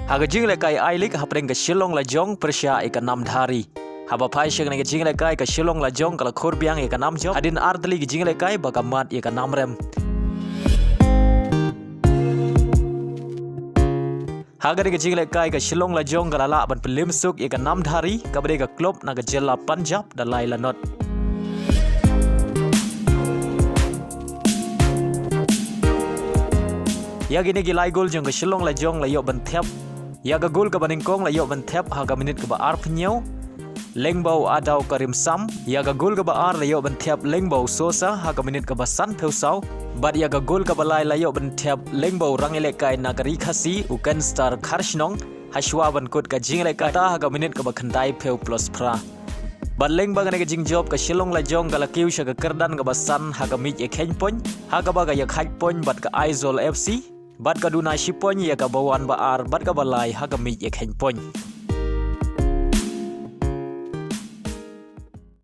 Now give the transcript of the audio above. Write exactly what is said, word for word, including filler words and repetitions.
Ha ka jinglehkai I-League hapdeng ka Shillong Lajong pyrshah ïa ka Namdhar. Haba phai sha kane ka jinglehkai ka Shillong Lajong ka la khur biang ïa ka Namjop hadien ar tylli ki jinglehkai ba ka mat ïa ka Namrem. Ha kane ka jinglehkai ka Shillong Lajong ka la lah ban pynlem suk ïa ka Namdhar, kaba dei ka klub na ka jylla Punjab da lai la not. Ïa kine ki lai gol jong ka Shillong Lajong la ïoh ban thep. Ïa ka gol kaba nyngkong la ïoh ban thep ha ka minit kaba arphew hynñiew lyngba u Adaw Karim Sam. Ïa ka gol kaba ar la ïoh ban thep lyngba u Sosa ha ka minit kaba sanphew saw. Bad ïa ka gol kaba lai la ïoh ban thep lyngba u rangïalehkai na ka Ri Khasi u Kenstar Kharshnong, ha shuwa ban kut ka jinglehkai ha ka minit kaba khyndaiphew plus phra. Bad lyngba kane ka jingjop ka Shillong Lajong ka la kiew sha ka kyrdan kaba san ha ka miej ïakheiñ point, ha kaba ka ïakhaid point bad ka Aizawl F C, bad ka duna shi point ïa kaba wan ba ar bad kaba lai ha ka miej ïakheiñ point.